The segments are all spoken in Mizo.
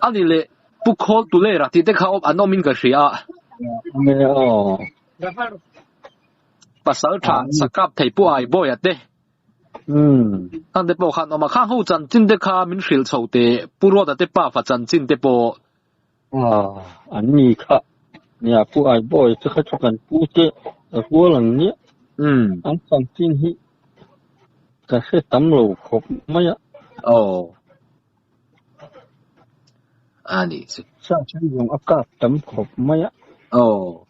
Ani leh Pu Khawl Tulera tih te kha awm an awmin ka hria a. Pasal tha sakap thei Pu Aibawia te. Khang te pawh khan awm a, khang ho chanchin te kha min hrilh chho teh Pu Ruata te pafa chanchin te pawh. An ni kha nia Pu Aibawia te kha chu kan pu te rual ang nia. An chanchin hi ka hre tam lo khawp mai a. Aw. A nih chu. Sa then zawng a kap tam khawp mai a. Aw.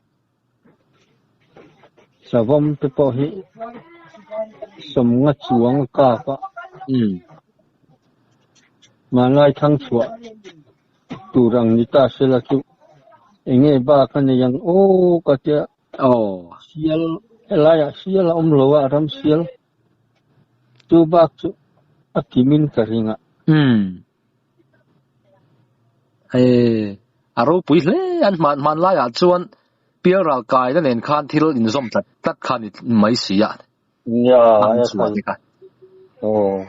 Savawm te pawh hi sawmnga chuang a kap a. Umm. Hmanlai thang chhuah tur ang ni ta sela chu eng nge bak a nei ang aw ka tia. Aw. Sial helaiah sial a awm lo a, ram sial. Chu bak chu a kimin ka ring a. Umm. Hei a ropui hle an hman hman laiah chuan pialral kaina nen khan thil inzawm tlat tlat kha ni mai si a. Nia, An a chhuah khan. te kha. Aw.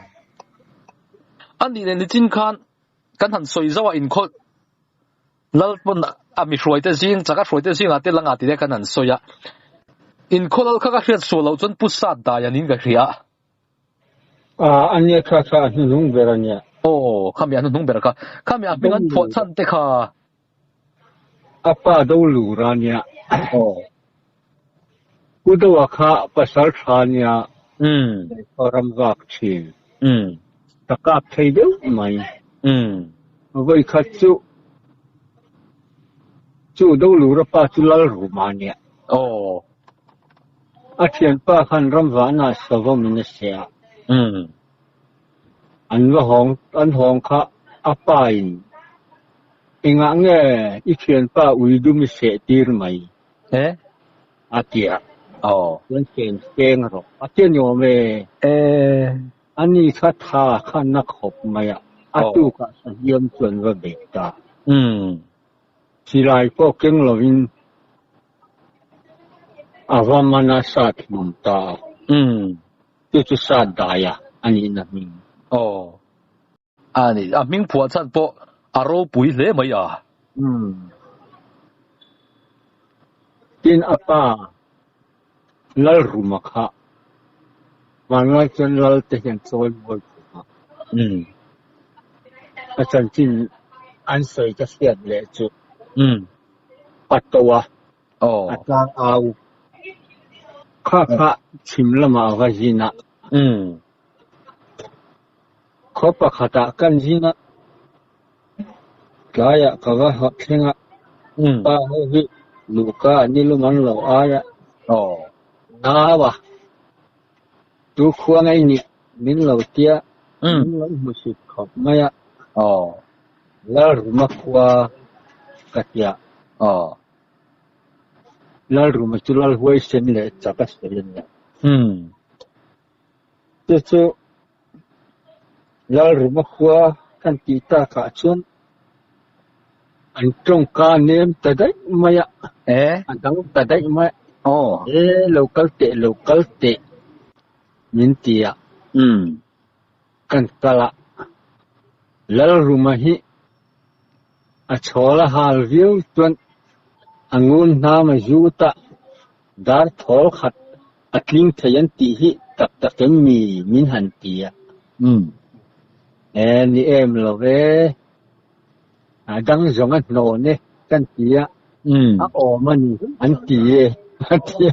A nih leh nichin khan kan han sawi zauh a inkhawlh Lal pawn a mi hruaite zing, chaka hruaite zingah te langa tih te khan an sawi a. Inkhaw lal kha ka hriat sual loh chuan Pu Sat dai anin ka hria a. Aaa a nia kha kha a hnuhnung ber a nia. Aw khami a hnuhnung ber kha. Khami a hming an phuah chhan te kha. A pa do lur a nia. Aw. Pu Doa kha pasal tha a nia. Umm. Khaw ram vak thin. Umm. Ka kap thei deuh mai. Umm. Vawi khat chu chu Dolura pa chu lal ruma a nia. Aw. A thianpa khan ram vahna savawm in a seh a. Umm. An va hawng an hawng kha a pa in engah nge i thianpa ui dum i seh tir mai. E? A ti a. Aw. Chuan chen seng rawh. A ti a ni awm e. E. A ni kha tha kha na khawp mai a. A tukah Sahiam chu an va bei ta. Umm. Silai pawh keng lovin a va man a sat hlum ta a. Umm. Chu chu sat dai a a nihna hming. Aw. A ni, a hming phuah chhan pawh a ropui hle mai a. Umm. Tin a pa Lalruma kha vanlai chuan Lal te hian chawi mawi thung a. Umm. A chanchin an sawi ka hriat leh chu. Umm. Pa to a. Aw. A tlang au. Kha kha chhim lamah a va zin a. Umm. Khaw pakhatah kan zin a, tlaiah ka va hawh thleng a, pa ho hi luhka an ni lum an lo ai a, nau a, tu khua ngei nih min lo tia, min lo hmu sit khawp mai a, Lalruma khua ka tia. Lalruma chu Lalhuaisen leh chak a sawi a nia. Chu chu Lalruma khua kan tih takah chuan an tawngka nem ta daih mai a, a dang ta daih mai a, e lo kal teh lo kal teh min ti a, kan kal a, Lalruma hi a chhawl a hal viau chuan a ngun hnam a zut a, dar thawl khat a tling thei an tih hi tak tak em mi min han ti a. E ni em lo ve, a dang zawng a hnawn e kan ti a, a awm a ni an ti e a ti a.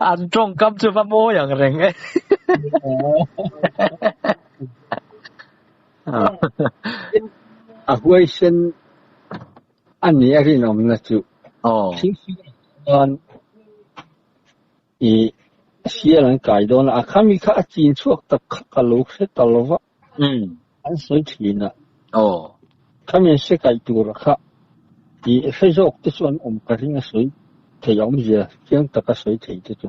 An tawngkam chu va mawi ang reng e. A huaisen a ni a rinawmna chu thingthing chuan i sial an kai dawn a, a khami kha a chin chhuak tak kha ka lo hre ta lo va, an sawi thin a, khami an hre kai tur kha i hre zawk te chu an awm ka ring a sawi thei a awmzia chiang taka sawi thei te chu.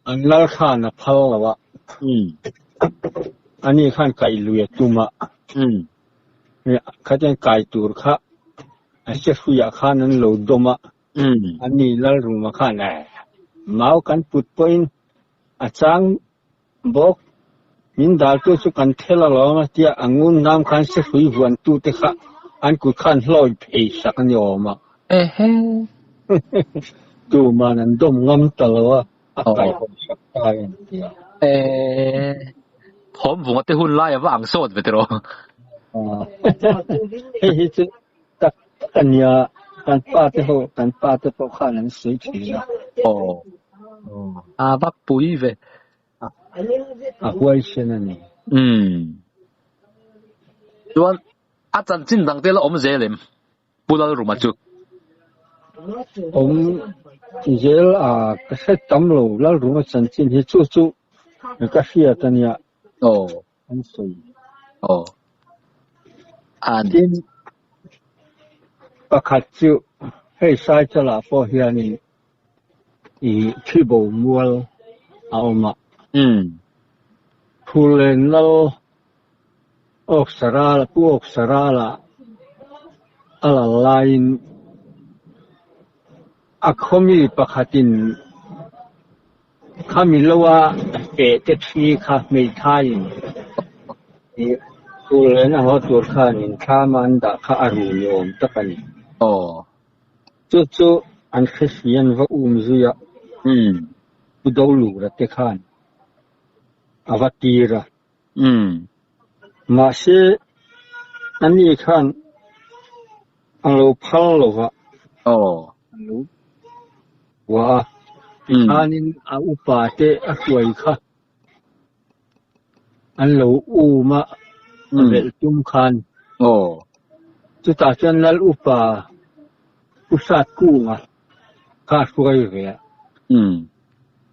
An lal khan a phal lo a. Ani khan kaih lui a tum a. Khatiang kai tur kha a se hruiah khan an lo dawm a. Ani Lalruma khan mau kan put pawhin a chang bawk. Min daltu chu kan thel alawm a tia a ngun ngam khan se hrui vuantu te kha an kut khan hlawi phei sak a ni awm a. Tuman an dawm ngam ta lo a, a kai haw sak ta a ni tia. Thawm vunga te hun lai a va ang sawt ve tiraw. Hei hi chu tak tak a nia, kan pa te ho, kan pa te pawh khan an sawi thin a. Aw, a va pui ve. A huaisen a ni. Umm. Chuan a chanchin dang te la awm zel em? Pu Lalruma chu. Awm zel a, ka hre tam lo Lalruma chanchin hi chu chu ka hriat a nia. Aw. An sawi. Aw. A ni. Tin, pakhat chu hei Saichalah pawh hianin I Thibo mual a awm a. Phullen Lal Awksarala, Pu Awksarala a lal laiin a khawmi pakhatin khami loa peh te thi kha hmeithaiin i Phullen a haw tur khanin thlam a an dah kha a ru ni awm tak a ni. Chu chu an hre si an va um zui a, Pu Dolura te khan a va tir a. Mahse, ani khan a lo phal lo va, a lo hua a, tikhanin a upa te a hruai kha an lo um a, a velh tum khan. Chutah chuan Lal upa Pu Sat Kunga kha a hruai ve a.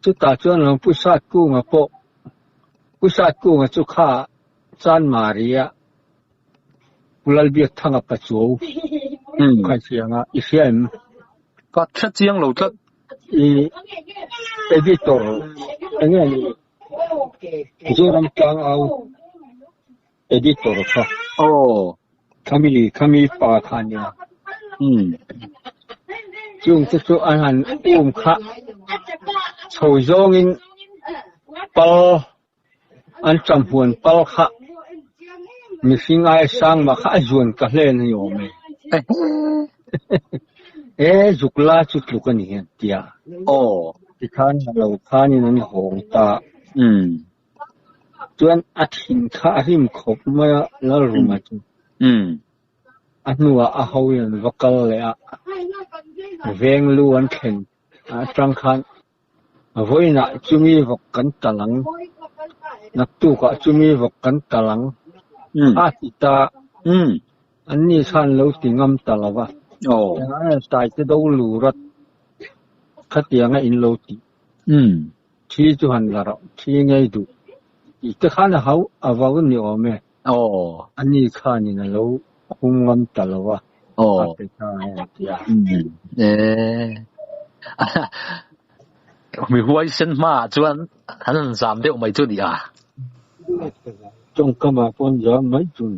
Chutah chuan lo Pu Sat Kunga pawh, Pu Sat Kunga chu kha Chanmari a Pu Lalbiakthanga Pachuau kha i hria ang a, i hria em? Ka hre chiang lo tlat. I editor enge ni Zoram Tlangau editor kha. Aw. Khami khami pa kha nia. Chung te chu an han um kha chho zawngin pal an ṭamhuan pal kha mihring aia sang mah kha a zuan ka hlen a ni awm e. E zuk la chu tluk a ni hian tia. Aw. Tikhan a lo khanin an hawng ta. Chuan a thin kha a hlim khawp mai a Lalruma chu. A hnuah a hoin an va kal leh a, veng lu an thlen atang khan Vawiinah chumi vawk kan tal ang, naktukah chumi vawk kan tal ang a ti ta. Anni khan lo ti ngam ta lo va. Engah taite do lur a khatianga in lo tih. Thi chu han la rawh, thi ngei duh tih te khan a hau a vau ni awm e. Anni khanin a lo hum ngam ta lo va, a pe ta e a ti a. Mi huaisen hmaah chuan an han zam deuh mai chu a ni a. Tawngkamah pawh an zam mai chu a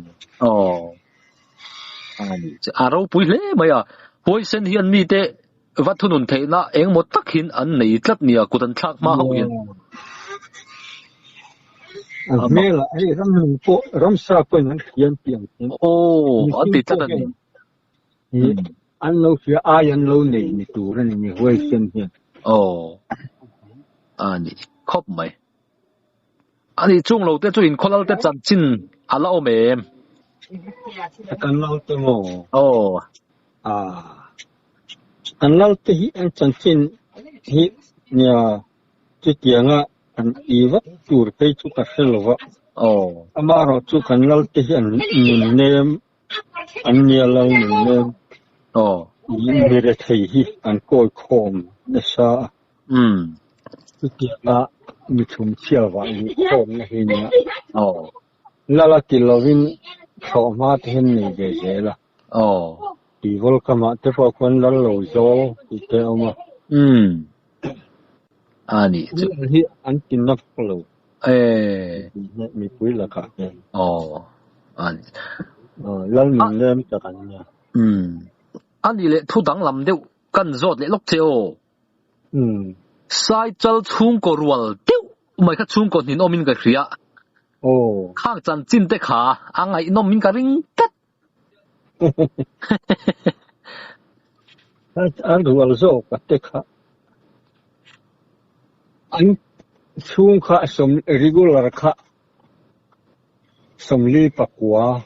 ni. A ropui hle mai a, huaisen hian mite Va thunun theihna engmaw tak hin an nei tlat nia kut an thlak hma hauh hian. A hmelah hei ramnung pawh ramsa pawhin an hria an tih ang hian. Aw an ti tlat a ni. An lo hria ai an lo nei ni tur a ni mi huaisen hian. Aw a ni khawp mai. A nih chung lo te chu inkhawlal te chanchin a la awm em? Kan lal te maw? Aw. Ah. Kan lal te hi an chanchin hi nia chutianga an i vak tur phei chu ka hre lo va. Aw. Amaherawh chu kan lal te hi an nun nem an nia lal nun nem. Aw. Mi rethei hi an kawi khawm nasa a. Chutianga mi chhumchhia vah luh khawmna hi nia. Lal a ti lovin thlawh hma te hian nei ve zel a. Tihvawl kamah te pawh khuan lal lo zawl tih te a awm a. A nih chu. Lal hi an ti nap lo. E. Mipui lakah hian. Aw. An. Lal nun lem tak an nia. Umm. A nih leh thu danglam deuh kan zawt leh lawk che aw. Umm. Saichal chhungkaw rual deuh mai kha chhungkaw hnin awmin ka hria. Aw. Khang chanchin te kha a ngaihnawm in ka ring tlat. An rual zawk a te kha an chhung kha sawm regular kha 49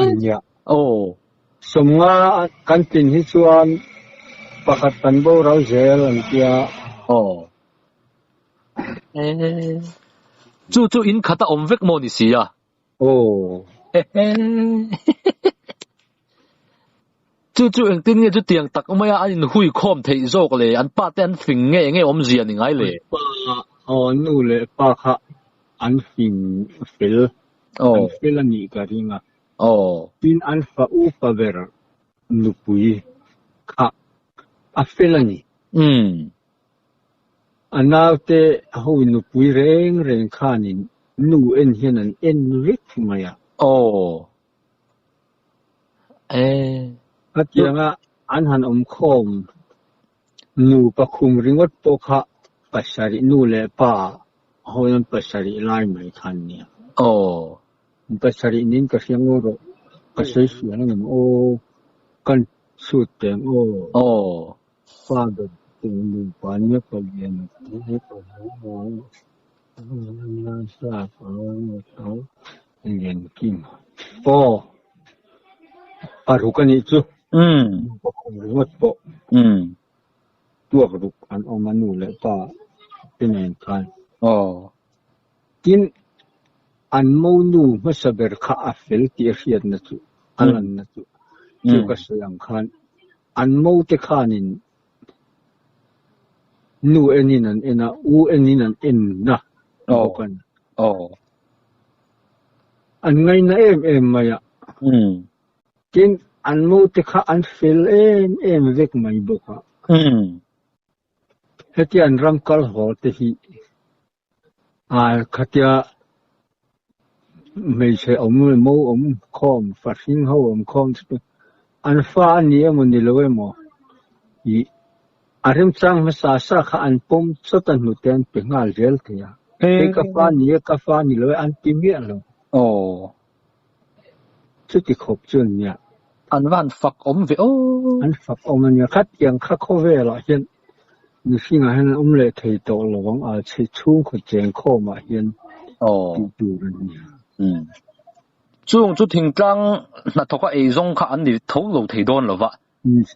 an nia. Aw. 50 kan tlin hi chuan pakhat kan boral zel an tia. Aw. Chu chu in khat a awm vek maw ni sia? Aw. Chu chu engtin nge chutiang tak maia an inhui khawm theih zawk le? An pa te an fing nge enge awmzia ni ngai le? An pa, aw nu leh pa kha an fing fel, an fel a nih ka ring a. Aw. Tin an fa upa ber nupui kha a fel a ni. Umm. A naute ho nupui reng reng khanin nu en hian an en vek mai a. Aw. E. Khatianga an han awm khawm nupa khum ringawt pawh kha pasarih nu leh pa ho hian pasarih lai mai kha an nia. Aw. Pasarih niin ka hria ngaw rawh. Ka sawi sual angem aw. Kan chhut teng aw. Aw. Pa ber te nupa nia palian te Liankim aw paruk a nih chu nupa khum ringawt pawh tuak ruk an awm a nu leh pa te nen khan tin an monu hmasa ber kha a fel tih a hriatna chu a lanna chu chu ka sawi ang khan An mote khanin nu enin an en a, u enin an en na bawk a ni. An ngaina em em mai a. Tin, an mote kha an fel em em vek mai bawk a. Hetia an ram kal haw te hi Khatia hmeichhe awm mo awm khawm fahring ho awm khawm chu an fa a ni emaw ni lo emaw ih a remchang hmasa sa kha an pawm chawt a hnute an pe nghal zel thei a hei ka fa ni e ka fa ni lo e an ti miah lo. Aw. Chuti khawp chu an nia. An va han fak awm ve aw. An fak awm a nia. Khatiang kha khawvelah hian mihringah hian an awm leh thei tawh lo ang a, chhungkaw cheng khawmah hian tih tur a nia. Chung chu thingtlang hnathawka eizawng kha an ni tho lo thei dawn lo va.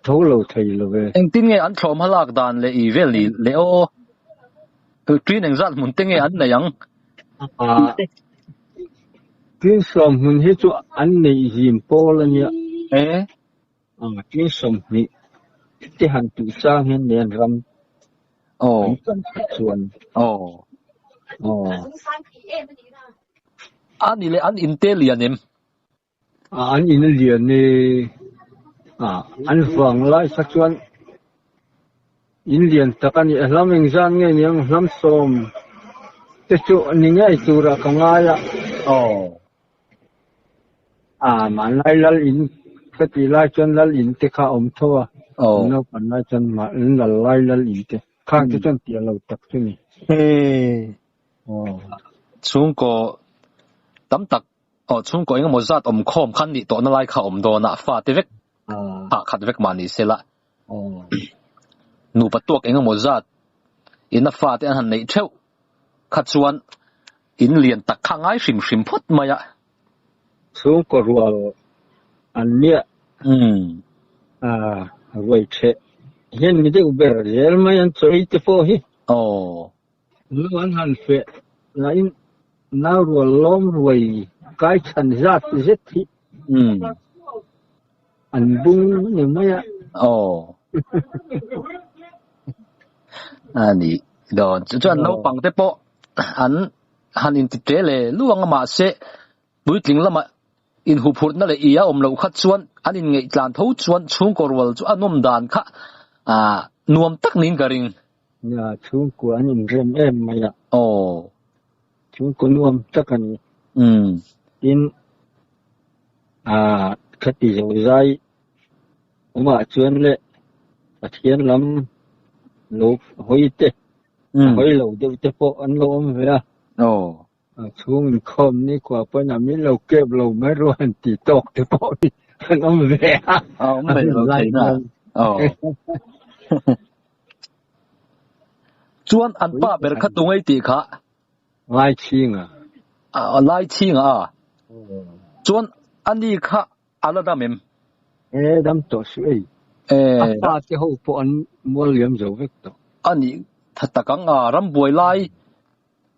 Tho lo thei lo ve. Engtin nge an thlawm halak dan leh i vel ni le aw? Ṭin engzat hmun te nge an nei ang? Ṭin sawm hmun hi chu an neih zim pawl a nia. E? Ṭin 20 te han tuh chang hian nei an ram an chan khat chuan. Aw. A ni leh an inte lian em? An in lian e, an vang lai kha chuan in lian tak a ni. A hlam engzat nge ni ang hlam 10 te chu ni ngei turah ka ngai a. Aw. A mahni lal in ka tih lai chuan lal in te kha a awm tho a. Aw. Naupan lai chuan mahni lal lai lal in te khang te chuan tih a lo tak chu ni. Aw. Chhungkaw tam tak Aw chhungkaw engemaw zat awm khawm khan nih tawhna lai kha awm dawn a, fate vek hah khat vek mah ni sela. Nupa tuak engemaw zat ina fate an han neih theuh kha chuan in lian tak kha ngai hrim hrim phawt mai a. Chhungkaw rual an nia ruai theh hian mi deuh ber zel mai an chawi te pawh hi. Aw. Lu an han feh lahin nau rual lawm ruai kai chhan zat zet hi an bung ni mai a. Aw. A ni dawn. Chu chuan naupang te pawh an han inti tle leh luang a mahse puitling lamah inhuphurhna leh i a awm loh kha chuan an inngeih tlan tho chuan chhungkaw rual chu a nawm dan kha nuam tak niin ka ring. Nia, chhungkua an inrem em mai a. Aw. Chhungkaw nuam tak a ni. Tin, ah khati zo zai awmah chuan leh Pathian lam lo hawi te, a hawi lo deuh te pawh an lo awm ve a. A chhung inkhawm ni kua pawn a min lo kep lo mai ruah han ti tawk te pawh hi an awm ve a. A awm ve lo thei na. Aw. Chuan an pa ber kha tungai tih kha. Laichhinga. A Laichhinga a. Chuan ani kha a la dam em? E dam tawh suh ei. A fa te ho pawh an mual liam zo vek tawh. Ani tha tak ang a rambuai lai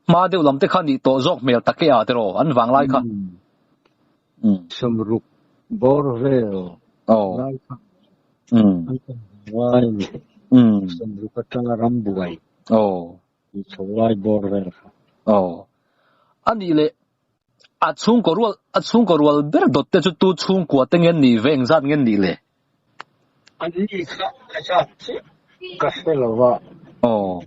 Hma deuh lam te kha nih tawh zawk hmel tak e a tiraw an vang lai kha. Sawmruk bawr vel lai kha an kan ngai a ni. Sawmruk atanga ram buai tih chho lai bawr vel kha. A nih leh a chhungkaw rual a chhungkaw rual ber dawt te chu tu chhungkua te nge nih ve engzat nge nih le? An ni kha ka zat chiah ka hre lo va. Aw.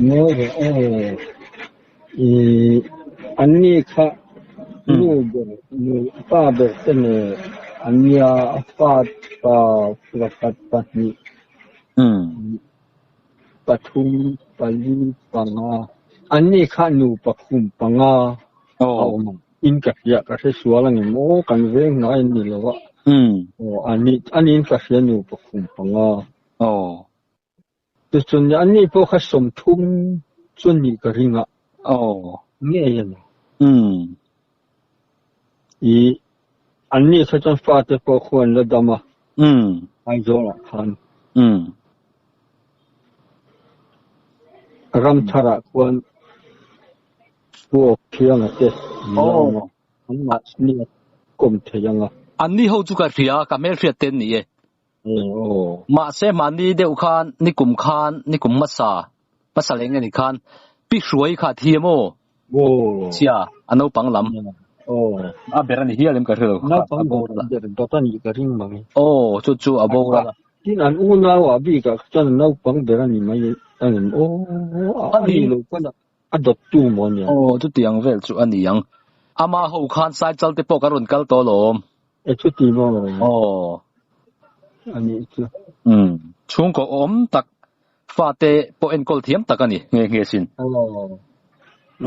Ngawi rawh aw. I an ni kha nu ber nu pa ber te nen an nia a fa pa pakhat pahnih pathum pali panga an ni kha nupa khum panga a awm ang. In ka hria ka hre sual a ni maw kan veng hnai an ni lo a aw ani aniin ka hria nupa khum panga aw tichuan ani pawh kha sawmthum chu a nih ka ring a aw ngei a ni i anni kha chuan fate pawh khu an la dam a Aizawl ah khan Ramthar ah khuan Pu Awkhianga te an la awm a, an mahni a kawm thei ang a. Anni ho chu ka hria, ka hmelhriat te an ni e. Mahse mahni deuh khan nikum khan, nikum hmasa, hmasa leh nge ni khan Pi Hruai kha a thi em aw? Chhia, a naupang lam. A ber a ni hial em ka hre lo. Naupang ber dawt a nih ka ring mang e. Aw, chu chu a boral a. Tin an unau ah bikah kha chuan naupang ber a ni mai a ni aw, a ni lo pawn a. A dawttu maw nia? Aw, chutiang vel chu a ni ang. Ama ho khan Saichal te pawh kan rawn kal tawh alawm. E chuti maw? Aw. A nih chu. Umm, chhungkaw awm tak, fate pawh enkawl thiam tak a ni nghe nghe sin. Aw,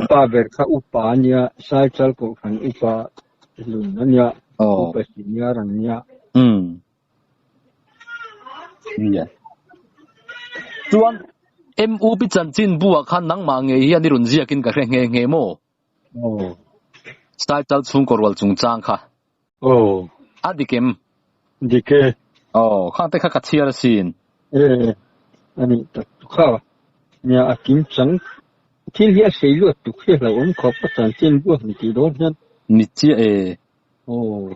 pa ber kha upa a nia, Saichal kohhran upa hlun a nia, upa senior an nia. Umm. Nia. Chuan MUP chanchin buah khan nangmah ngei hian i rawn ziakin ka hre nghe nghe maw? Aw. Saichal chhungkaw rual chungchang kha. Aw. A dik em? Dik e. Aw, khang te kha ka chhiar asin. E, a nih tak chu kha. Nia, a kim chang. Thil hi a sei luat tuk hi a hlauhawm khawp a chanchin buah ni tih dawn hian. Ni chiah e. Aw,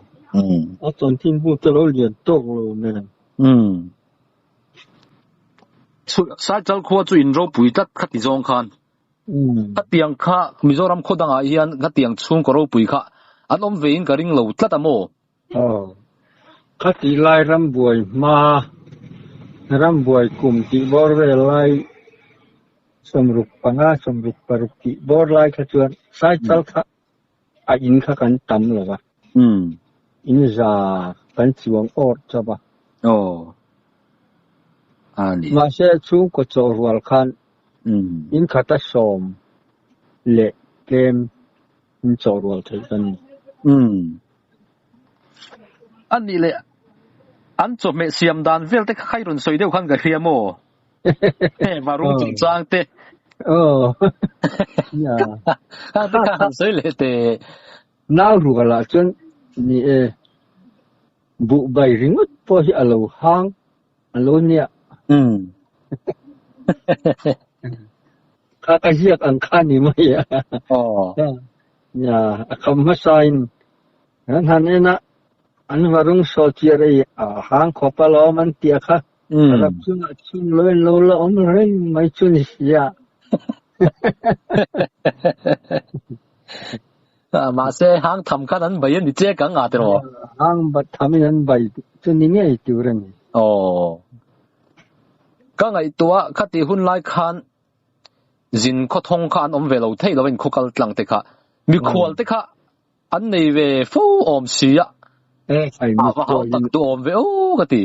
a chanchin bu te lo lian tawk lo nen. Umm. Saichal khua chu in ropui tlat kha ti zawng khan. Khatiang kha Mizoram khaw dangah hian khatiang chhungkaw ropui kha an awm ve in ka ring lo tlat a maw? Aw, khati lai rambuai hma, rambuai kum tih bawr vel lai sawmruk panga sawmruk paruk tih bawr lai kha chuan Saichal kha A in kha kan tam lo va. In za kan chuang awrh chauh a. Aw. A ni. Mahse chhungkaw chawh rual khan in khata sawm leh tlem in chawh rual theih kan ni. A nih leh an chawhmeh siam dan vel te kha kha i rawn sawi deuh khan ka hria maw? He varung chungchang te. Aw. Ya. Khang te kha han sawi leh te. Nau rual ah chuan ni e buh bai ringawt pawh hi a lo hang a lo nia. Umm. Kha ka ziak ang kha ni mai a. Aw. Ya, a kham hmasa in an han en a an varung saw chiar ei a hang khawp alawm an tia kha. Rap chungah chhung lo in lo la awm reng mai chu ni sia. Mahse hang tham khan an bai a ni che ka nga tiraw? Hang bat tham in an bai chu ni ngei tur a ni. Aw. Ka ngaihtuah khati hun lai khan. Zin khaw thawng kha an awm ve lo thei lo a in khaw kal tlang te kha. Mikhual te kha an nei ve fo awm si a. A va hau tak duh awm ve aw ka ti.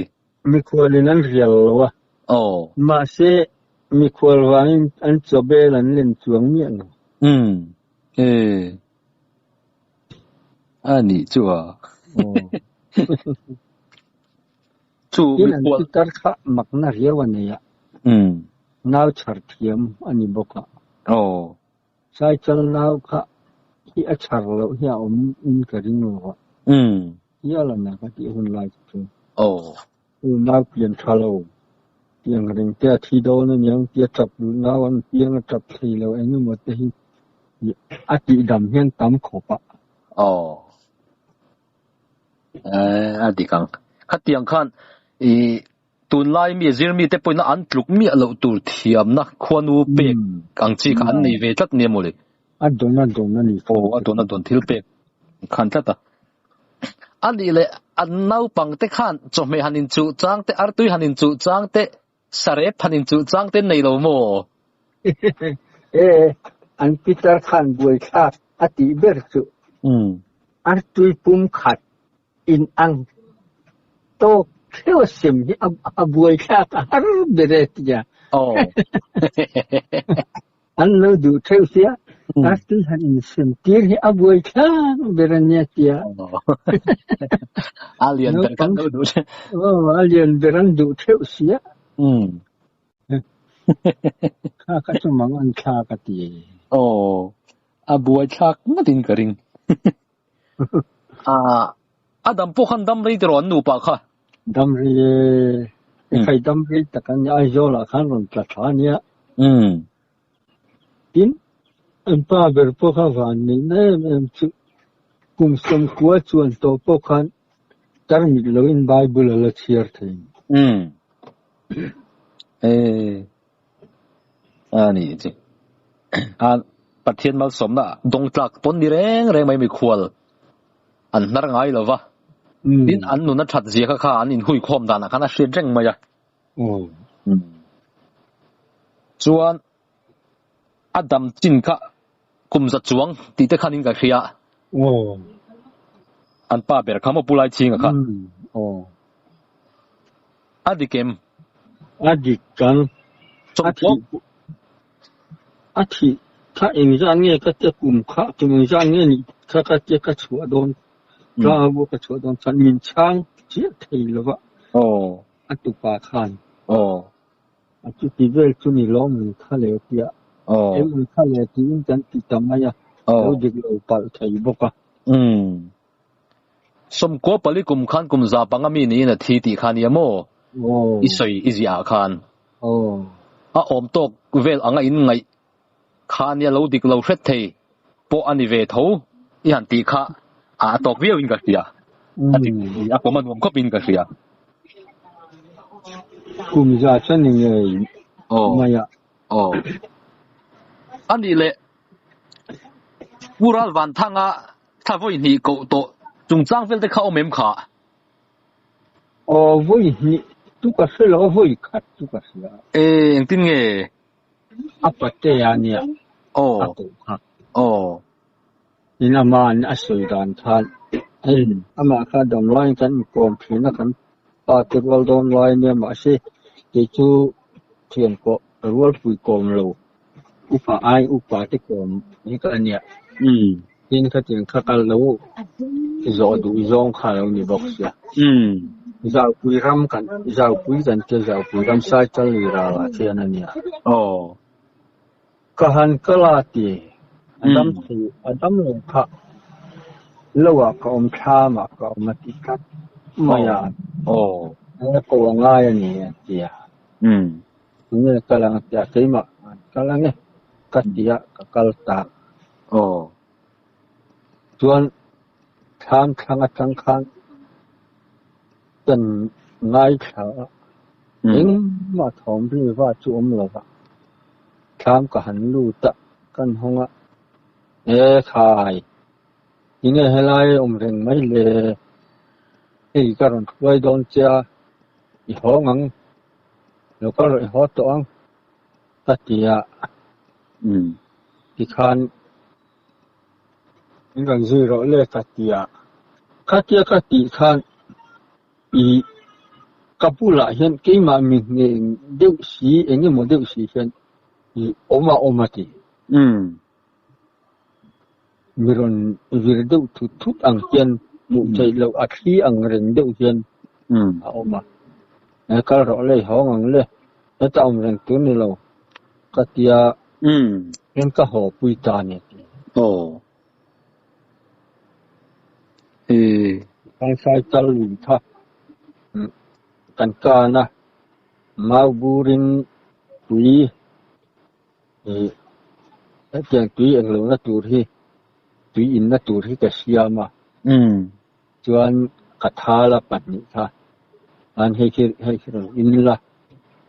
Mikhualin an rial lo a. Aw. Mahse mikhual vangin an chaw bel an len chuang miah lo. Umm. E. A nih chu a. Aw. Chu Tin an mikhual. pitar kha makna riau a nei a. Umm. Nau chhar thiam a ni bawk a. Aw. Saichal nau kha hi a chhar loh hi a awm in ka ring lo a. Umm. Hial a na ka tih hun lai chu chu. Aw. U nau pian tha lo. Tiang reng te a thi dawn a niang tia tap duh nau an piang a tap thei lo eng emaw te hi a tih dam hian tam khawp a. Aw. Eh a dik ang. Khatiang khan i tunlai mi zir mi te pawhin an tluk miah loh tur thiamna khuanu pek ang chi kha an nei ve tlat nia mawle. A dawn a dawn a ni. Aw a dawn a dawn thil pek khan tlat a. A nih leh an naupang te khan chawhmeh han inchuh chang te, artui han inchuh chang te, sarep han inchuh chang te nei lo maw? E, an pitar khan buaithlak a tih ber chu artui pum khat in ang tawk theuh a sem hi a buaithlak a har ber e tia. Aw. An lo duh theuh sia, artui han insem tir hi a buai thlak ber a nia tia. A lian ber khan lo duh theuh. Aw, a lian ber an duh theuh sia. Kha kha chu mang an thlak a ti. Aw, a buai thlak ngatin ka ring. A dam pawh khan dam rei tiraw an nupa kha? Dam rei e, i khai dam rei tak a nia, Aizawlah khan rawn tla thla a nia. Tin, an pa ber pawh kha van neihna em em chu kum sawmkua chuan tawh pawh khan tarmit loin Bible a la chhiar thei. E. A ni chi. A Pathian malsawmna dawng tlak pawn ni reng reng mai mikhual an hnar ngai lo va. Tin, an nuna that zia kha kha an inhui khawm danah khan a hriat reng mai a. Chuan a dam chin kha kum za chuang tih te khanin ka hria. An pa ber kha maw Pu Laichhinga kha. A dik em? A dik kang. A thih a thih kha engzat nge ka tia kum kha kum engzat nge nih kha ka tia ka chhuah dawn tlang a ka chhuah dawn chuan min chhang chiah thei lo va a tupa khan a chuti vel chu ni lawm min kha leh tia em min kha leh tiin kan ti ta mai a lo dik lo palh thei bawk a. Sawmkua pali kum khan kum za panga mi niin a thi tih kha nia maw? I sawi i ziah ah khan. A awm tawk vel anga in ngaih kha nia lo dik lo hret thei pawh a ni ve tho i han tih kha a tawk viau in ka hria. A dik a pawm a nuam khawp in ka hria. Kum za chuan ni ngei mai a. Aw. A nih leh Pu Ralvanthanga Thla vawi hnih koh tawh chungchang vel te kha awm em kha? Aw vawi hnih chu ka hre lo a, vawi khat chu ka hria. E, engtin nge? A patea nia Aw. a koh kha. Aw. In ama'n a sawi dan khan hei amah kha damlaiin kan inkawm thin a, kan pa te rual dawn lai ania mahse kei chu thian pawh rualpui kawm lo Upa ai upa te kawm hi ka nia. Tin khatiang kha kal lo zawh duh zawng kha lo ni bawk sia. Zaupui ram kan zaupui kan tia zaupui ram Saichal lui ralah khian a nia. Ka han kal a ti a dam thei a dam lo kha lo ah ka awm thlam ah ka awm a ti tlat mai a. Eng a ko a ngai a ni a tia. Tunge kal ang tia keimah an kal ang e ka tia ka kal ta. Aw. Chuan thlam thlang atang khan kan ngaithla a, engmah thawm ri va chu awm lo va, thlam ka han lut a, kan hawng a, e khai tinge helai awm reng mai le, hei ka rawn hruai dawn che a, i hawng ang. Lo kal rawh i haw tawh ang ka ti a. Tikhan min rawn zui rawh le ka ti a, khatia ka tih khan i ka bulah hian keimah mi hneng deuh si eng emaw deuh si hian i awm a awm a ti. Mi rawn vir deuh thut thut ang hian hmuh theih loh a thli ang reng deuh hian a awm a. Kal rawh le i hawng ang le, heta awm reng tur ni lo ka tia hian ka haw pui ta a ni a ti. Kangsai kal lui kha kan kan a, mau burin tui Hetiang tui englohna tur hi tui inna tur hi ka siam a, chuan ka thal a pahnih kha an hei khi hei khi rawn in la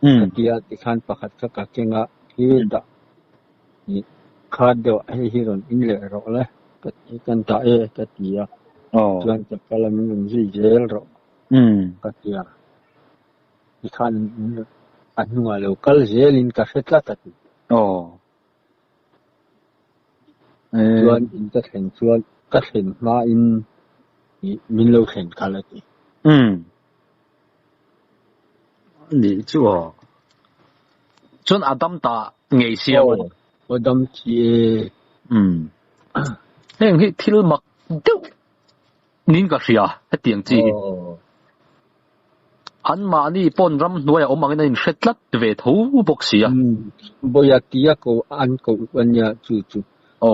ka ti a tikhan pakhat kha ka keng a khitah ih khat deuh ah hei hi rawn in leh rawh le ka ti kan dah e ka ti a, chuan ka kal a min rawn zui zel rawh ka ti a. Tikhan a hnungah lo kal zelin ka hre tlat a ti. Aw. Chuan in ka thlen chuan ka thlen hmain min lo thlen kal a ti. Umm. Ni chu aw. Chuan a dam ta ngei sia maw? Aw, a dam chi e. Umm. Heng hi thil mak deuh niin ka hria hetiang chi hi. An mahni pawn ram hnuaiah awm angin an inhre tlat ve tho bawk si a. Bawiha tia ko an ko a nia chu chu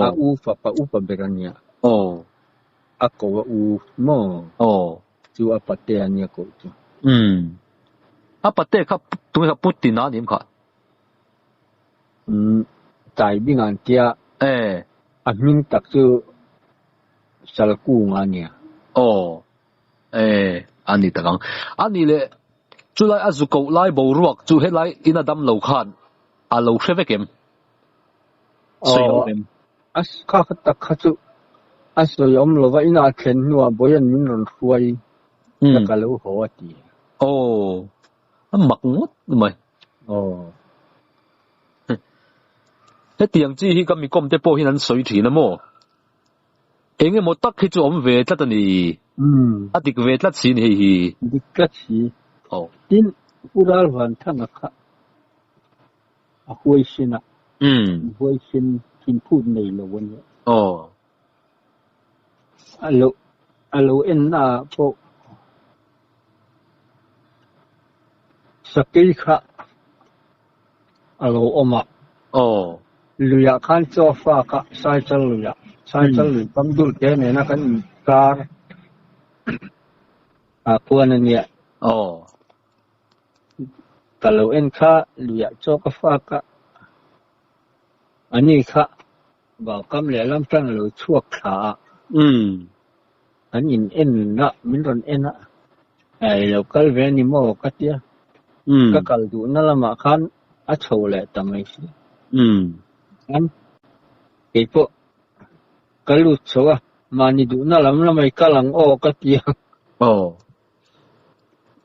a u fapa upa ber a nia. A ko a u maw chu a pate a nia ko chu. A pate kha tunge kha Putin a ni em kha? Tai bing an tia a hming tak chu Salkunga a nia. Aw. E, a ni tak ang. A nih leh, chulai a zu koh lai boruak chu helai ina dam lo khan a lo hre vek em? Sawi awm em? A kha kha tak kha chu a sawi awm lova, inah thlen hnuah Bawian min rawn hruai na ka lo haw a ti. Aw, a mak ngawt mai. Aw. Hetiang chi hi ka mikawm te pawh hian an sawi thin a maw? Eng emaw tak hi chu awm ve tlat a ni. A dik ve tlat si a ni hei hi. Dik tlat si. Aw. Tin, Pu Ralvanthanga kha a huaisin a, huaisin thinphut nei lo a nia. Aw. A lo a lo enna ah pawh sakei kha a lo awm a. Aw. Luiah khan chaw fak a, Saichal luiah, Saichal lui kam dul te nena kan inkar ah khuan a nia. Aw. Ka lo en kha luiah chaw ka fak a, ani kha vau kam lehlam tan a lo chhuak thla a. Kan in en a, min rawn en a, I lo kal ve a ni maw ka tia, ka kal duhna lamah khan a chho leh ta mai si. Chuan keipawh ka lut chho a, mahni duhna lam lamah i kal ang aw ka tia.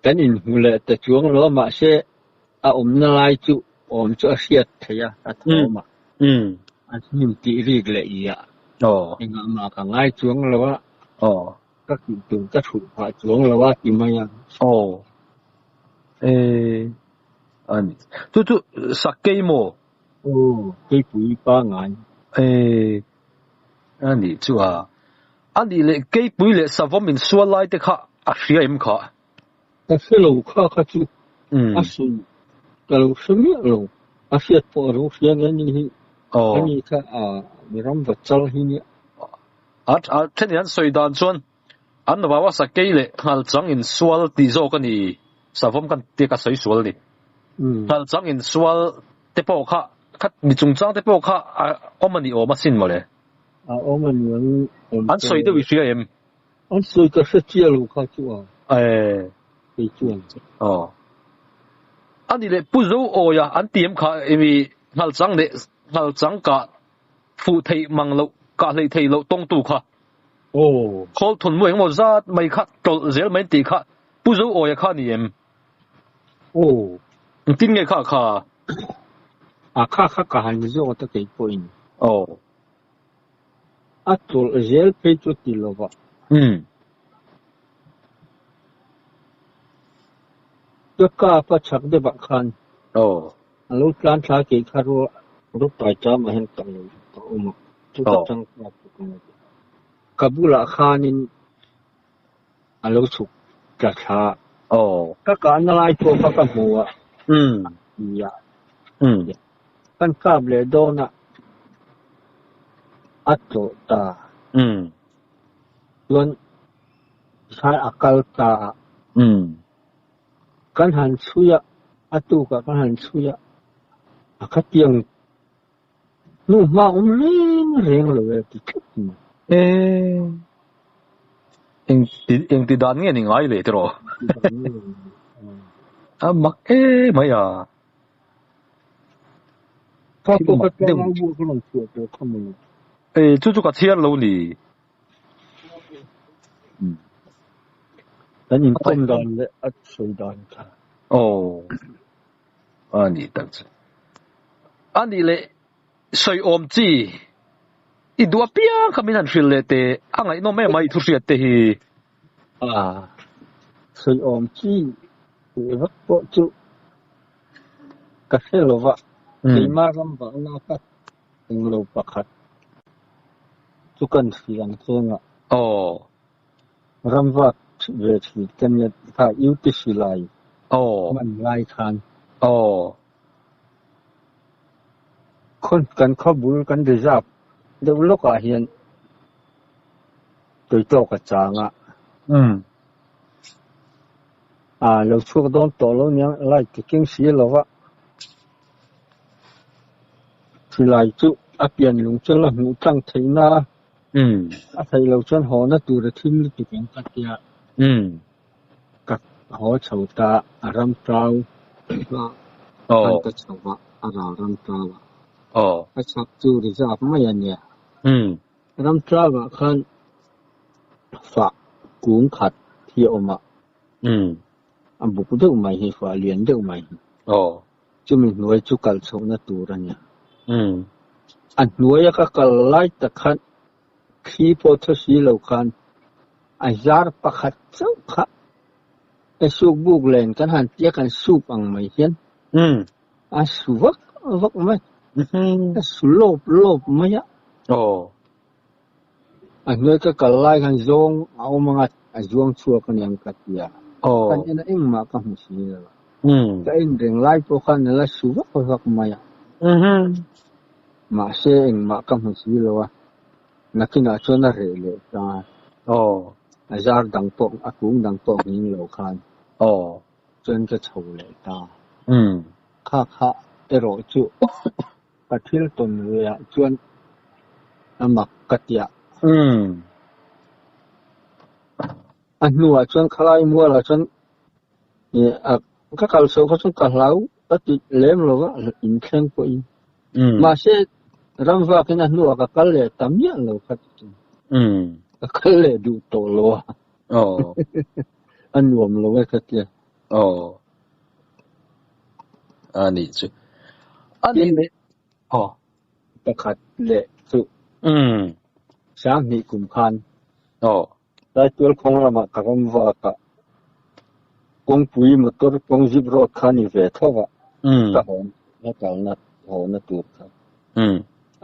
Kan inhmu leh ta chuang lo a, mahse a awmna lai chu awm chu a hriat theih a, a thawm a. A hnim tih rik leh i a. Engah mah ka ngai chuang lo a, ka tih tur ka thulh phah chuang lo a ti mai a. Aw. E a ni. Chu chu Sakei maw? Aw, Keipui pangai. E a nih chu a. A nih leh Keipui leh Savawm insual lai te kha a hria em kha? Ka hre lo kha kha chu a sawi ka lo hre miah lo, a hriat pawh a lo hria nge ni hi, ani kha a mi ram va chal hi nia. A thenin an sawi dan chuan an vau a sakei leh nghalchang insual tih zawk a ni, savawm kan tia ka sawi sual a ni. Nghalchang insual te pawh kha kha mi chungchang te pawh kha a awm a ni awm asin mawle. A awm a ni ang awm An sawi deuh i hria em? An sawi ka hre chiah lo kha chu a. Ee. Kei chuan. Aw. A nih leh Pu Zo Awia an ti em kha emi nghalchang leh nghalchang kah fuh theih mang loh kah hleih theih loh tawngtu kha. Aw. Khawl thun mu engemaw zat mai kha tawlh zel mai an tih kha Pu Zo Awia kha a ni em? Aw. Engtin nge kha kha? A kha kha ka han zawk ta kei pawhin. Aw. A tawlh zel phei chu ti lova. Umm. Ka kap a chak deuhah khan. Aw. A lo tlan thla kei kha rual rawtai chamah hian ka lo ka awm a. Chuta tang kap chu ka ngaihtuah. Ka bulah khanin a lo chhuk tla thla. Aw. Ka kahna lai pawh kha ka hmu a. Umm. Nia. Umm. Kan kap leh dawn a, a tlawh ta. Umm. Chuan tikhan a kal ta a. Umm. Kan han chhui a, a tukah kan han chhui a, a khatiang hnu hma awm reng reng lo e ti tlat mai. E, eng ti eng ti dan nge ni ngai le tiraw? A mak e mai a. Kha Thil pawh mak kha deuh. tlangau bu ka rawn chhuah tawh kha maw. E, chu chu ka chhiar lo ni. Kan inkawm dan leh a sawi dan kha. Aw, a ni tak chu. A nih leh sawi awm chi i duh apiang kha min han hrilh leh teh, a ngaihnawm em a i thuhriat te hi. A, sawi awm chi tih vak pawh chu ka hre lo va, keimah ram vakna ka englo pakhat chu kan hrilh ang cheng a. Aw. Ram vak ve thin ka nia kha UTC lai Aw. hman lai khan. Aw. Khawn kan khaw bul kan reserve deuh lawkah hian tawitawk a chang a. Umm. A lo chhuak dawn tawh lo nia light ka keng si lo va. Silai chu a pian lung chu la hmuh tlang theih na a. Umm. A theih loh chuan haw na tur a thim lutuk ang ka tia. Umm. Ka haw chho ta a ram tau Aw. khan ka chho va a ral ram tau a. Aw. A chhak chu reserve mai a nia. Umm. Ram tau ah khan fah kung khat hi a awm a. Umm. A buk deuh mai hi fah lian deuh mai hi. Aw. Chumi hnuai chu kal chhohna tur a nia. Umm. A hnuaia ka kal lai tak khan thli pawh thaw si lo khan a zar pakhat chauh kha ka suk buk len kan han tia kan suk ang mai hian Umm. a su vak vak mai. Mhm. A su lawp lawp mai a. Aw. A hnuai ka kal lai khan zawng a awm anga a zuang chhuak a niang ka ti a. Aw. Kan en a engmah ka hmu si lo. Umm. Ka en reng lai pawh khan a la su vak vak mai a. Mhm. Mahse engmah ka hmu si lo a. Nakinah chuan a reh leh ta. Aw. A zar dang pawh a kung dang pawh nghing lo khan. Aw. Chuan ka chho leh ta. Umm. Kha kha erawh chu ka thil tawn ve ah chuan a mak ka ti a. Umm. A hnuah chuan khalai mualah chuan ka kal chho kha chuan ka hlau ka ti lem lo va, inthleng pawhin. Umm. Mahse ram vakin a hnuah ka kal leh ta miah lo kha ti chu. Umm. Ka kal leh duh tawh lo a. Aw. A nuam lo e ka ti a. Aw. A nih chu. A nih leh. Aw. Pakhat leh chu. Umm. Sanghnih kum khan. Aw. Saitual kawng lamah ka ram vak a, kawngpui motor kawng zip road kha a ni ve tho a, ka haw ka kalna hawna tur kha.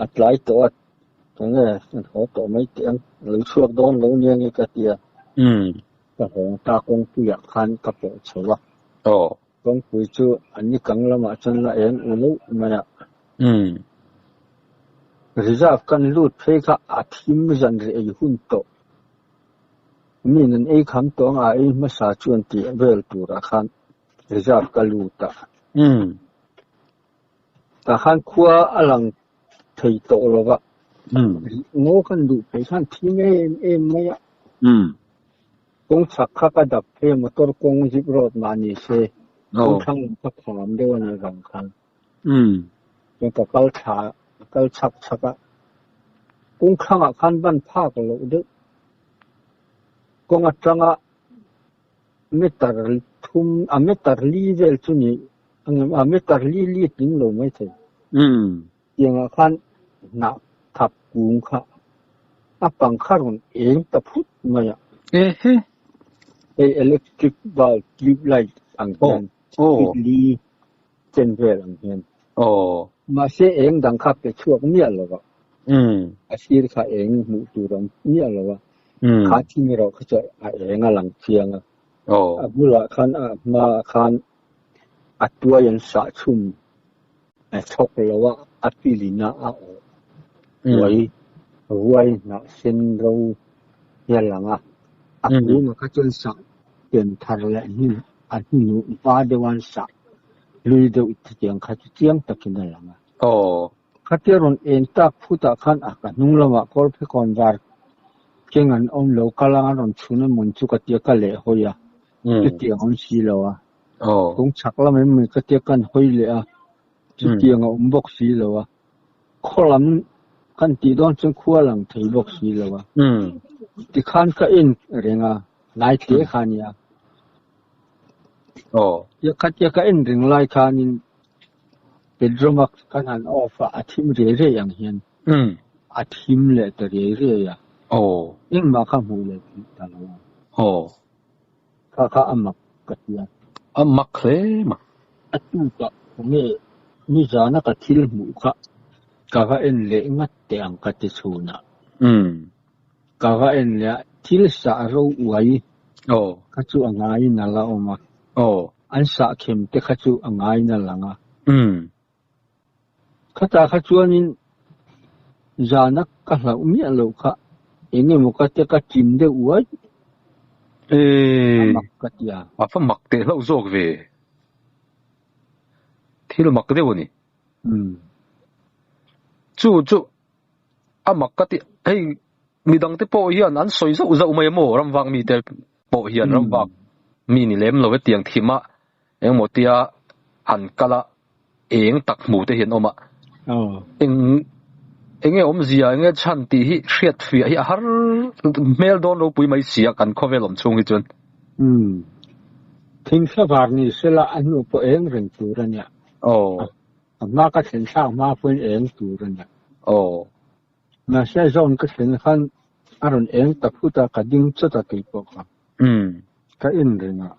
A tlai tawh a, tunge an haw tawh mai teh ang, lo chhuak dawn lo nia nge ka ti a, ka hawng ta kawngpuiah khan ka pawh chho a. Kawngpui chu an ni kang lamah chuan la eng u loh mai a. Reserve kan lut phei kha a thim zan rih ei hun tawh. Mi nan ei kham tawh ang a ei hmasa chuan tih vel turah khan reserve ka lut a. Tah khan khua a lang thei tawh lo va. Ngaw kan duh phei khan thim em em mai a. Kawng chhak kha ka dap phei a, motor kawng zip road mah ni se, kawng thlang lam kha kham deuh a nih vang khan. Chuan ka kal thla, ka kal chhak chhak a, kawng thlangah khan ban phak loh deuh. Kawng atanga meter thum, a meter li vel chu ni, a meter li li tling lo maithei. Tiangah khan hnah thap kung kha a pang kha rawn eng ta phut mai a. Ehe. Hei electric bulb tube light ang hian feet li chen vel ang hian. Mahse eng dang kha pe chhuak miah lo a. A sir kha eng hmuh tur awm miah lo a. Kha thing erawh kha chu a eng a lang chiang a. A bulah khan a hmaah khan a tuai an sah chhum a chhawk lo a, a pilin a a awh uai ruai hnah sen ro hi a lang a. A kungah kha chuan sah pen thar leh hnu a hnuhnuh hma deuh an sah hlui deuh chutiang kha chu chiang takin a lang a. Khatia rawn en tak phutah khan a ka hnung lamah kawrphekawn var keng an awm lo, ka lang an rawn chhun a mawn chu ka tia ka leh hawi a, chutiang a awm si lo a. Kawng chhak lam em mai ka tia kan hawi leh a, chutiang a awm bawk si lo a. Khaw lam kan tih dawn chuan khua lang thei bawk si lo a. Tikhan ka en reng a, hnai hle kha a nia. Khatia ka en reng lai khanin Petromax kan han off a, a thim riai riai ang hian a thim leh ta riai riai a. Engmah kha hmuh leh theih ta lo a. Kha kha a mak ka ti a. A mak hle mak. A tukah khawnge nizana ka thil hmuh kha ka va en leh ngat teh ang ka ti chhun a. Ka va en leh a, thil sah ro uai kha chu a ngaiin a la awm a. An sah khem te kha chu a ngaiin a lang a. Khatah kha chuanin zana ka hlauh miah loh kha eng emaw ka te ka chim deuh uai a mak ka ti a. A va mak teh hlauh zawk ve. Thil mak deuh a ni. Chu chu a mak ka ti hei midang te pawh hian an sawi zauh zauh mai a maw ramvak mi te pawh hian ramvak mi ni lem lo hetiang thim a engemaw tia han kal a eng tak hmu te hi an awm a eng enge awmzia enge chhan tih hi hriat fiah hi a har hmel dawn ropui mai si a kan khawvel awm chhung hi chuan. Thing thlavar ni sela a hnu pawh eng reng tur a nia. A hma ka thlen thlak hma pawhin eng tur a nia. Mahse zone ka thlen khan a rawn eng ta phut a, ka ding chawt a kei pawh kha. Ka en reng a.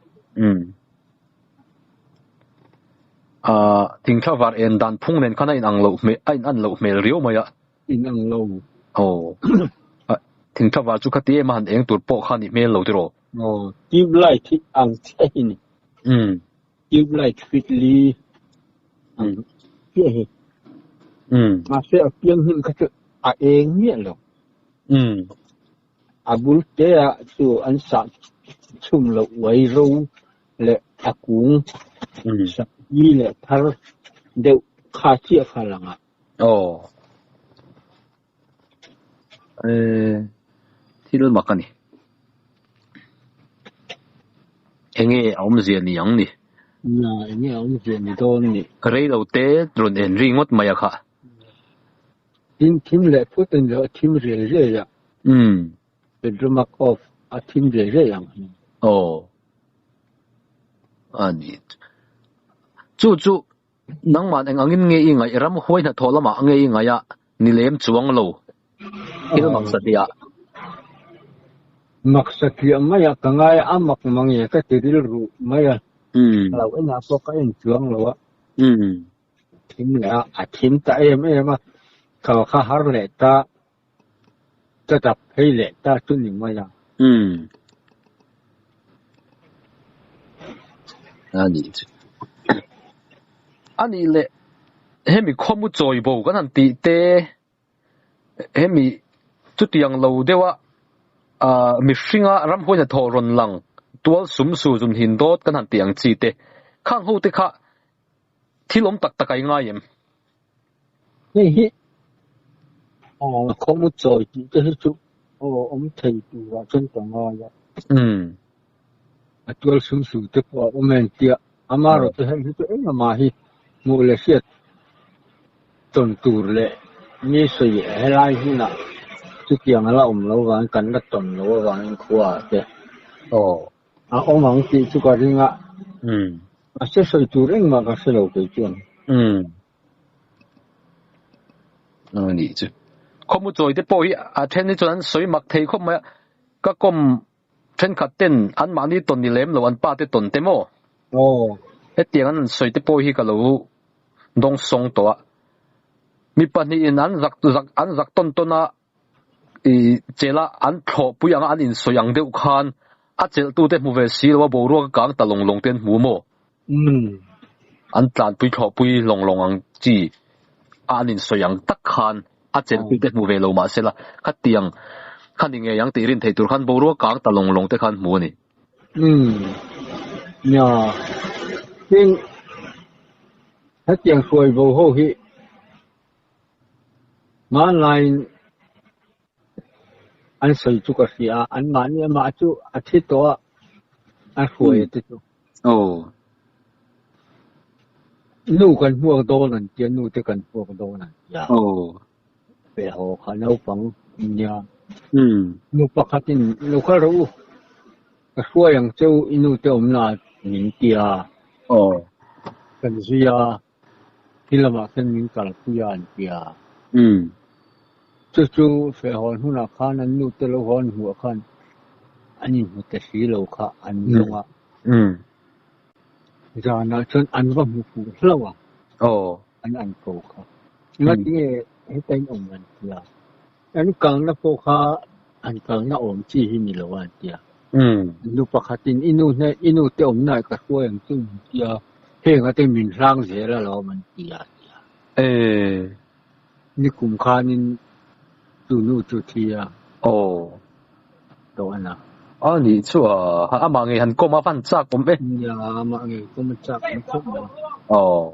Thingthla var en dan phung nen khan a inang loh hmel, a inan loh hmel riau mai a. Inang lo. Thingthla var chu khati em a han eng tur pawh kha ni hmel lo tiraw? Aw, tube light hi ang chiah hi ni. Tube light fit li ang chiah hi. Mahse a piang hmun kha chu a eng miah lo. A bul te ah chu an sah chhum loh uai ro leh a kung sak li leh thar deuh kha chiah kha lang a. Aw. Thil mak a ni. Enge a awmzia ni ang ni? Nia, enge a awmzia ni dawn ni? Rei lo te rawn en ri ngawt mai a kha. Tin, thim leh phut a ni lo, a thim riai riai a. Bedroom a off a thim riai riai ang. Aw. A ni. Chu chu Nangman eng angin nge i ngaih? Ramhuai hnathawh lamah nge i ngaih a? Ni lem chuang lo. Thil mak satliah. Mak satliah mai a, ka ngai a mak mang e ka ti rilru mai a. Lo enah pawh ka en chuang lo a. Thim leh a, a thim ta em em a. Ka kha har leh ta, ka dap phei leh ta chu ni mai a. A nih chu. A nih leh hemi khawmu chawi bo kan han tih te, hemi chutiang lo deuha mihringa ramhuai hnathawh rawn lang tual sum su zun hin dawt kan han tih ang chi te, khang ho te kha thil awm tak tak a i ngai em? Hei hi khawmu chawi tih te hi chu awm thei turah chuan ka ngai a. A tual sum su te pawh a awm em tia amaherawh chu heng hi chu engmah hi hmuh leh hriat tawn tur leh mi sawi helai hmunah chutiang a la awm lo vangin kan la tawn lo avangin khuaah te a awm ang tih chu ka ring a. Mahse sawi tur engmah ka hre lo kei chuan. A nih chu. Khawmu chawi te pawh hi a then hi chuan an sawi mak thei khawp mai a, ka kawm thenkhat ten an mahni tawn ni lem lo an pa te tawn te maw? Aw. Hetiang an han sawi te pawh hi ka lo dawng sawng tawh a. Mi pahnihin an zak zak an zak tawn tawn a, i chelh a, an thlawhpui anga an insawi ang deuh khan a chelhtute hmu ve si lo a, boruak a kang ta lawng lawng te an hmu maw? Umm. An tlanpui thlawhpui lawng lawng ang chi a an insawi ang tak khan a chelhtute hmu ve lo mahsela khatiang kha ni ngei ang tih rin theih tur khan boruak kang ta lawng lawng te khan hmu a ni. Umm. Nia. Tin, hetiang hruai bo ho hi Hmanlaiin an sawi chu ka hria a, anmahni amah chu a thi tawh a, a hruai a te chu. Aw. Nu kan hmuak dawn an tia, nu te kan hmuak dawn an tia. Aw. Pe haw kha naupang nia. Nu pakhatin lo kal rawh u, ka hruai ang che u i nu te awmna min tia. Aw. Kan zui a. Khi lamah khian min kalpui a an ti a. Chu chu fehhawn hunah khan an nu te lo hawn hmuh khan an inhmu ta si lo kha an zawng a. Zanah chuan an va hmu fuh hlauh a. An an ko kha. Ngatinge heta in awm an ti a. An kalna pawh kha an kalna awm chi hi ni lo a an ti a. Nu pakhatin i nu hne i nu te awmna ah ka hruai ang chu an ti a, heng ate min hlang zel alawm an ti a ti a. Nikum khanin chu nu chu thi a. Tawh a na. A nih chu a, amah ngei han kawm a van chak awm e. Nia, amah ngei kawm a chak awm khawp mai. Aw.